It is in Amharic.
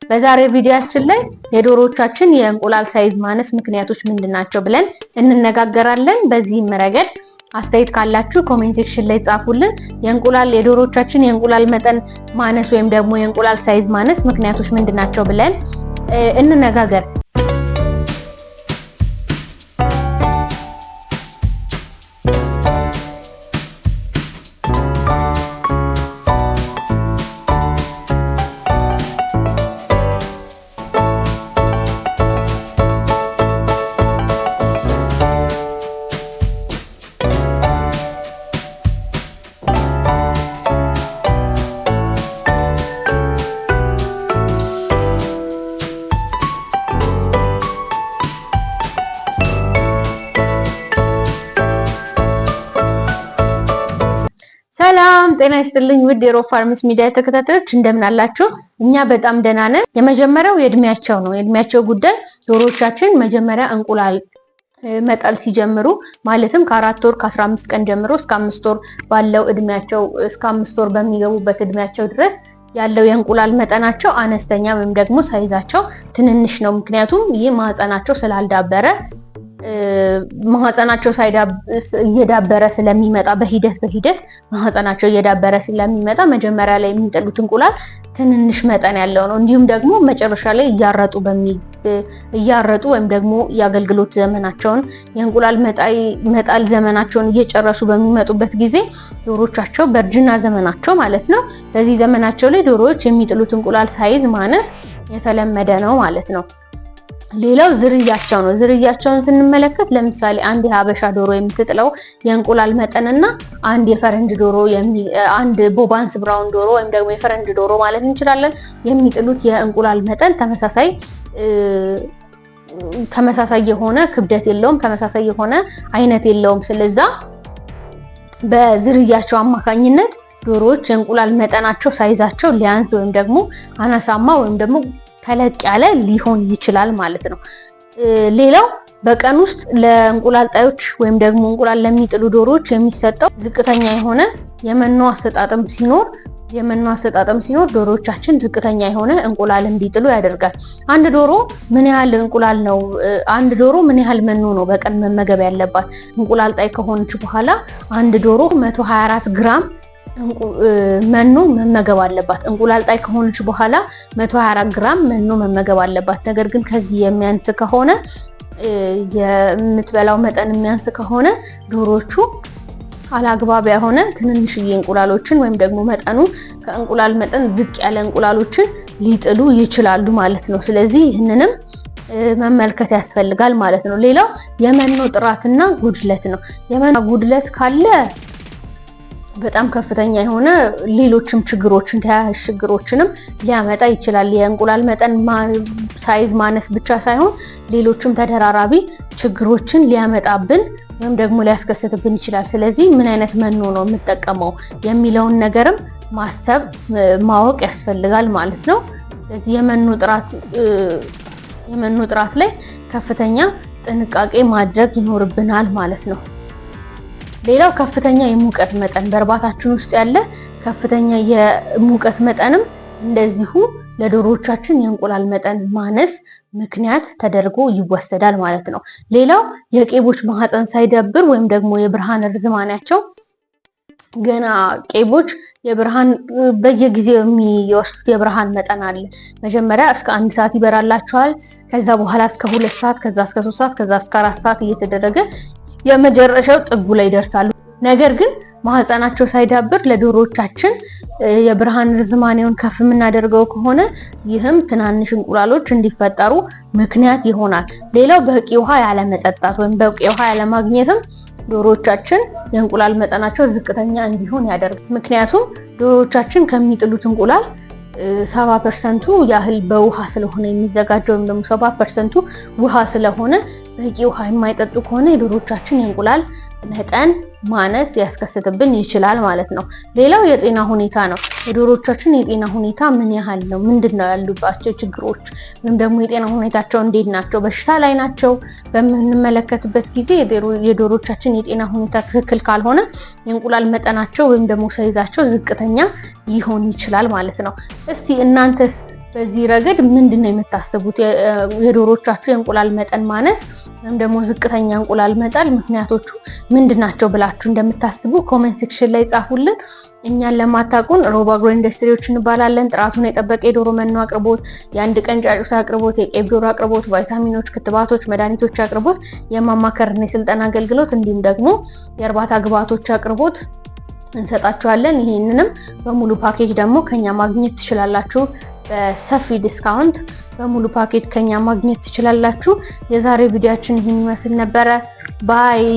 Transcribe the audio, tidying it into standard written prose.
በዛሬ ቪዲዮአችን ላይ የዶሮቻችን የእንቁላል size ማነስ ምክንያቶች ምንድን ናቸው ብለን እንነጋገራለን። በዚህም ረገድ አስተያየት ካላችሁ comment section ላይ ጻፉልን። የእንቁላል የዶሮቻችን የእንቁላል መጠን ማነስ ወይም ደግሞ የእንቁላል size ማነስ ምክንያቶች ምንድን ናቸው ብለን እንነጋገር። ሰላም ጤና ይስጥልኝ ውድ የሮብ ፋርምስ ሚዲያ ተከታታዮች እንደምን አላችሁ? እኛ በጣም ደህና ነን። የመጀመሪያው የእድሜያቸው ነው። የእድሜያቸው ጉዳይ ዶሮቻችን መጀመሪያ እንቁላል መጣል ሲጀምሩ ማለትም ከ4 ወር ከ15 ቀን ጀምሮ እስከ 5 ወር ባለው እድሜያቸው፣ እስከ 5 ወር በሚገቡበት እድሜያቸው ድረስ ያለው የእንቁላል መጠናቸው አነስተኛ ወይም ደግሞ size ኣቸው ትንንሽ ነው። ምክንያቱም ይህ ማህፀናቸው ስላልዳበረ፣ ማህፀናቸው እየዳበረ ስለሚመጣ፣ በሂደት በሂደት ማህፀናቸው እየዳበረ ስለሚመጣ መጀመሪያ ላይ የሚጥሉት እንቁላል ትንንሽ መጠን ያለው ነው። እንዲሁም ደግሞ መጨረሻ ላይ እያረጡ ወይም ደግሞ የአገልግሎት ዘመናቸውን፣ የእንቁላል መጣል ዘመናቸውን እየጨረሱ በሚመጡበት ጊዜ ዶሮቻቸው በእርጅና ዘመናቸው ማለት ነው። በዚህ ዘመናቸው ላይ ዶሮዎች የሚጥሉት እንቁላል size ማነስ የተለመደ ነው ማለት ነው። ሌላው ዝርያቸው ነው። ዝርያቸውን ስንመለከት ለምሳሌ አንድ የሀበሻ ዶሮ የምትጥለው የእንቁላል መጠንና አንድ የፈረንጅ ዶሮ፣ አንድ Bovans Brown ዶሮ ወይም ደግሞ የፈረንጅ ዶሮ ማለት እንችላለን፣ የሚጥሉት የእንቁላል መጠን ተመሳሳይ የሆነ ክብደት የለውም፣ ተመሳሳይ የሆነ አይነት የለውም። ስለዛ በዝርያቸው አማካኝነት ዶሮዎች የእንቁላል መጠናቸው size ኣቸው ሊያንስ ወይም ደግሞ አናሳማ ወይም ደግሞ ተለቅ ያለ ሊሆን ይችላል ማለት ነው። ሌላው በቀን ውስጥ ለእንቁላል ጣዮች ወይም ደግሞ እንቁላል ለሚጥሉ ዶሮዎች የሚሰጠው ዝቅተኛ የሆነ የመኖ አሰጣጥም ሲኖር ዶሮዎቻችን ዝቅተኛ የሆነ እንቁላል እንዲጥሉ ያደርጋል። አንድ ዶሮ ምን ያህል መኖ ነው በቀን መመገብ ያለባት? እንቁላል ጣይ ከሆነች በኋላ አንድ ዶሮ 124 ግራም መኖ መመገብ አለባት። እንቁላል ጣይ ከሆነች በኋላ 124 ግራም መኖ መመገብ አለባት። ነገር ግን ከዚህ የሚያንስ ከሆነ፣ የምትበላው መጠን የሚያንስ ከሆነ፣ ዶሮቹ አላግባብ የሆነ ትንንሽዬ እንቁላሎችን ወይም ደግሞ መጠኑ ከእንቁላል መጠን ዝቅ ያለ እንቁላሎችን ሊጥሉ ይችላሉ ማለት ነው። ስለዚህ ይህንንም መመልከት ያስፈልጋል ማለት ነው። ሌላው የመኖ ጥራትና ጉድለት ነው። የመኖ ጉድለት ካለ በጣም ከፍተኛ የሆነ ሌሎችም ችግሮችን፣ ተያያዥ ችግሮችንም ሊያመጣ ይችላል። የእንቁላል መጠን size ማነስ ብቻ ሳይሆን ሌሎችም ተደራራቢ ችግሮችን ሊያመጣብን ወይም ደግሞ ሊያስከስትብን ይችላል። ስለዚህ ምን አይነት መኖ ነው የምጠቀመው የሚለውን ነገርም ማሰብ፣ ማወቅ ያስፈልጋል ማለት ነው። ስለዚህ የመኖ ጥራት ላይ ከፍተኛ ጥንቃቄ ማድረግ ይኖርብናል ማለት ነው። ሌላው ከፍተኛ የሙቀት መጠን፣ በእርባታችን ውስጥ ያለ ከፍተኛ የሙቀት መጠንም እንደዚሁ ለዶሮቻችን የእንቁላል መጠን ማነስ ምክንያት ተደርጎ ይወሰዳል ማለት ነው። ሌላው የቄቦች ማህፀን ሳይዳብር ወይም ደግሞ የብርሃን ርዝማኔያቸው ገና፣ ቄቦች የብርሃን በየጊዜው የሚወስዱት የብርሃን መጠን አለ። መጀመሪያ እስከ 1 ሰዓት ይበራላቸዋል። ከዛ በኋላ እስከ 2 ሰዓት፣ ከዛ እስከ 3 ሰዓት፣ ከዛ እስከ 4 ሰዓት እየተደረገ የመጨረሻው ጥጉ ላይ ይደርሳሉ። ነገር ግን ማህፀናቸው ሳይዳብር ለዶሮቻችን የብርሃን ርዝማኔውን ከፍ የምናደርገው ከሆነ ይህም ትናንሽ እንቁላሎች እንዲፈጠሩ ምክንያት ይሆናል። ሌላው በቂ ውሃ ያለመጠጣት ወይም በቂ ውሃ ያለማግኘትም ዶሮቻችን የእንቁላል መጠናቸው ዝቅተኛ እንዲሆን ያደርጋል። ምክንያቱም ዶሮቻችን ከሚጥሉት እንቁላል 70% ኡ ያህል በውሃ ስለሆነ የሚዘጋጀው ወይም ደግሞ 70% ኡ ውሃ ስለሆነ፣ በቂ ውሃ የማይጠጡ ከሆነ የዶሮቻችን የእንቁላል መጠን ማነስ ሊያስከስትብን ይችላል ማለት ነው። ሌላው የጤና ሁኔታ ነው። የዶሮቻችን የጤና ሁኔታ ምን ያህል ነው? ምንድን ነው ያሉባቸው ችግሮች ወይም ደግሞ የጤና ሁኔታቸው እንዴት ናቸው? በሽታ ላይ ናቸው? በምንመለከትበት ጊዜ የዶሮቻችን የጤና ሁኔታ ትክክል ካልሆነ የእንቁላል መጠናቸው ወይም ደግሞ size ኣቸው ዝቅተኛ ሊሆን ይችላል ማለት ነው። እስቲ እናንተስ በዚህ ረገድ ምንድን ነው የምታስቡት? የዶሮቻችሁ የእንቁላል መጠን ማነስ ወይም ደግሞ ዝቅተኛ እንቁላል መጣል ምክንያቶቹ ምንድን ናቸው ብላችሁ እንደምታስቡ comment section ላይ ጻፉልን። እኛን ለማታውቁን ሮብ አግሮ ኢንዱስትሪዎች እንባላለን። ጥራቱን የጠበቀ የዶሮ መኖ አቅርቦት፣ የአንድ ቀን ጫጩት አቅርቦት፣ የቄብ ዶሮ አቅርቦት፣ ቫይታሚኖች፣ ክትባቶች፣ መድኃኒቶች አቅርቦት፣ የማማከርና የስልጠና አገልግሎት እንዲሁም ደግሞ የእርባታ ግብዓቶች አቅርቦት እንሰጣችኋለን። ይህንንም በሙሉ ፓኬጅ ደግሞ ከኛ ማግኘት ትችላላችሁ። በሰፊ discount በሙሉ ፓኬጅ ከኛ ማግኘት ትችላላችሁ። የዛሬው ቪዲዮአችን ይህን ይመስል ነበረ። Bye።